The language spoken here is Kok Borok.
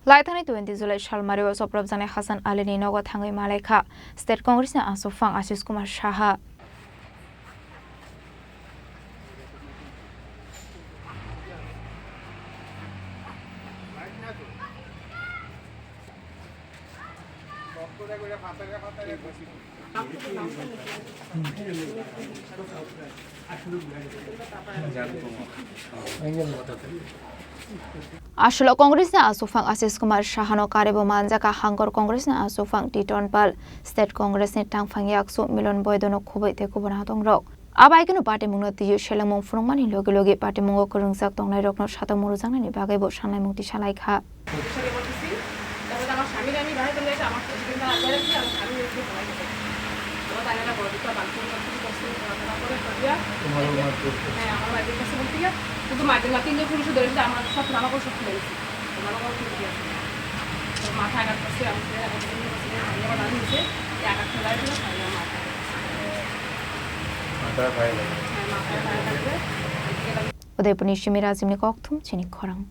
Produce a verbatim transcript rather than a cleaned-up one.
Laithani twenty July salmario soprobjaknai Hasan Alini nogo thangwi malaikha State Congressni aswkphang Ashish Kumar Saha. Aswk Congressni aswkphang Ashish Kumar Sahano karwi bo manjakha Hangkor Congressni aswkphang Titon Pal, State Congressni tangphang yaksu Milon Boidono khubui tei kubun hatongrok. Abai kheno patimungno twiwi selengmung phunukmani logi logi patimungo kwrwngjak tongnairokno satok murujaknani bagwibo sanlaimung tisa laikha. সংসারে বলতেছি, তারপরে আমার স্বামীর আমি বাড়িতে নিয়ে এসে আমার তো সেদিন তারা আটকে রাখছি, আমার স্বামী এসে ভাড়া গেছে। ওরা তাই না বড় দুটো বালতি সব কিছু করছে, ওরা তারা করে করিয়া, তোমারও মার দোষ। হ্যাঁ, আমার মায়ের কাছে বলতে গিয়ে, শুধু মায়ের মা তিনজন পুলিশে ধরেছিল, আমার সব আমার সব খুলে গেছে। তোমারও কোনো ঠিক আছে না। ওর মাথা আঘাত করছে, আমি ছেলে আঘাত করছে, আমার ভাই আবার দাঁড়িয়ে হয়েছে, এই আঘাতটা দাঁড়িয়ে ছিল, তাই আমার মাথা আঘাত করছে। মাথায় ভাই লাগে। হ্যাঁ, মাথায় ভাই লাগবে। Udaipurni simi Rajimni kokthum chini khorang.